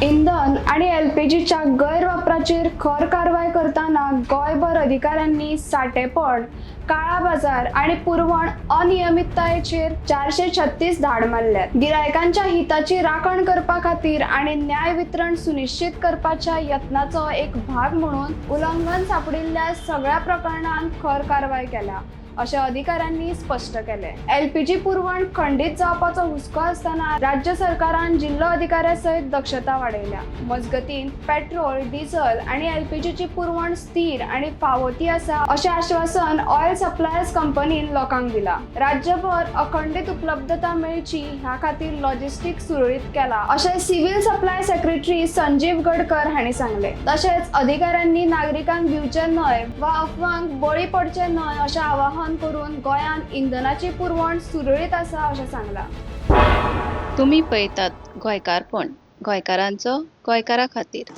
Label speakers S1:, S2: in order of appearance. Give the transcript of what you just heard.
S1: इंधन आनी एलपीजीच्या गैरवापराचेर खर कारवाय करतना गोंयभर अधिकाऱ्यांनी साठेपण, काळा बाजार आनी पुरवण अनियमिततायेचेर 436 धाड मारल्यात. गिरायकांच्या हिताची राखण करपा खातीर आनी न्याय वितरण सुनिश्चित करपाच्या यत्नाचो एक भाग म्हणून उल्लंघन सापडिल्ल्या सगळ्या प्रकरणांत खर कारवाय केल्या, अशें अधिकाऱ्यांनी स्पश्ट केलें. एलपीजी पुरवण खंडीत जावपाचो हुस्को आसतना राज्य सरकारान जिल्लो अधिकाऱ्या सयत दक्षता वाडयल्या. मजगतीं, पेट्रोल, डिझल आनी एलपीजीची पुरवण स्थिर आनी फावो ती आसा, अशें आश्वासन ऑयल सप्लायर्स कंपनीन लोकांक दिला. राज्यभर अखंडीत उपलब्धता मेळची ह्या खातीर लॉजिस्टीक सुरळीत केला, अशें civil supply secretary Sanjeev Gadkar हांणी सांगलें. तशेंच अधिकाऱ्यांनी नागरिकांक भिवचे न्हय वा अफवांक बळी पडचे न्हय अशें आवाहन करून गोंयांत इंधनाची पुरवण सुरळीत आसा, अशें सांगलां.
S2: तुमी पळयतात गोंयकारपण, गोंयकारांचो गोंयकारा खातीर.